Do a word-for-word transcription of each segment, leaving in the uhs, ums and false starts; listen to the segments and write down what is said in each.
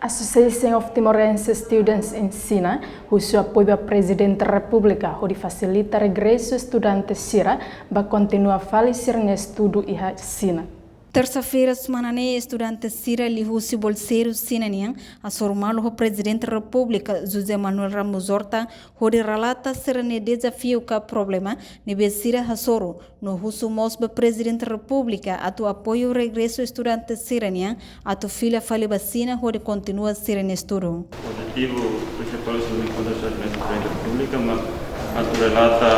Association of Timorense Students in China husu apoiu ba Prezidente Repúblika hodi fasilita regresu estudante sira ba kontinua fali sira-nia estudu iha Xina. Tersa-feira semana ne'e, estudante sira liuhusi bolseiru Xina nian hasoru malu ho Prezidente Repúblika José Manuel Ramos Horta hodi relata sira-nia dezafiu ka problema ne'ebé sira hasoru, no husu mós ba Prezidente Repúblika atu apoiu regresu estudante sira nian atu fila fali ba Xina hodi kontinua sira-nia estudu. Objetivu prinsipál husi enkontru sira ne'e Prezidente Repúblika mak atu relata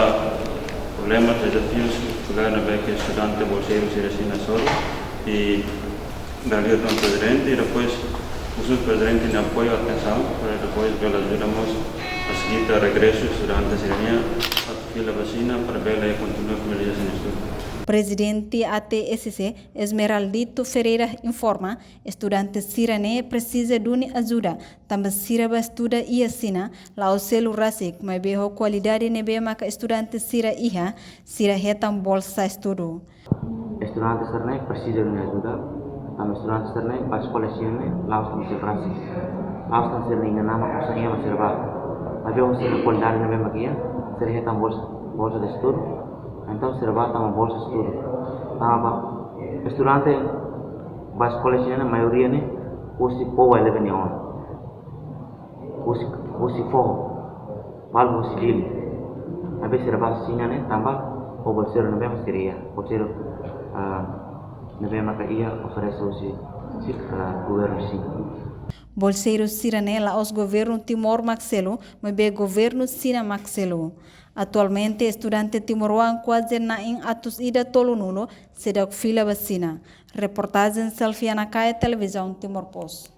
problema, dezafiu, difikulldade ne'ebé ke estudante bolseiru sira Xina hasoru, i dala ida ho Prezidente, i depois husu Prezidente nia apoiu, atensaun, para depois bele ajuda mós fasilita regresu estudante sira nian atu fila ba Xina para bele kontinua finaliza sira-nia estudu. Prezidente A T S C, Esmeraldito Ferreira, informa, estudante sira ne'e presiza duni ajuda, tanba sira bá estuda iha Xina la'ós selu rasik, maibé ho kualidade ne'ebé maka estudante sira iha, sira hetan bolsa estudu. Estudante sira ne'e presiza duni ajuda, tanba estudante sira ne'e bá eskola Xina ne'e la'ós tan selu rasik. La'ós tan sira-nia inan-aman osan iha mak sira bá. Maibé ho sira-nia kualidade ne'ebé mak iha, sira hetan bolsa, bolsa de estudu. Entaun sira bá tanba bolsa estudu. Tanba estudante bá eskola Xina ne'e maioria ne'e husi povu eleven ne'e ona. Husi, husi foho, balu husi Dili. Maibé sira bá Xina ne'e tanba ho bolseiru ne'ebé mak sira iha, bolseiru, ah, ne'ebé maka iha oferese husi, ah, governu Xina. Bolseiru sira ne'e la'ós governu Timor mak selu, maibé governu Xina mak selu. Atualmente, estudante timoroan kuaze na'in atus ida tolunulu seidauk fila ba Xina. Reportajen Selviana Kaye, Televizaun Timor Post.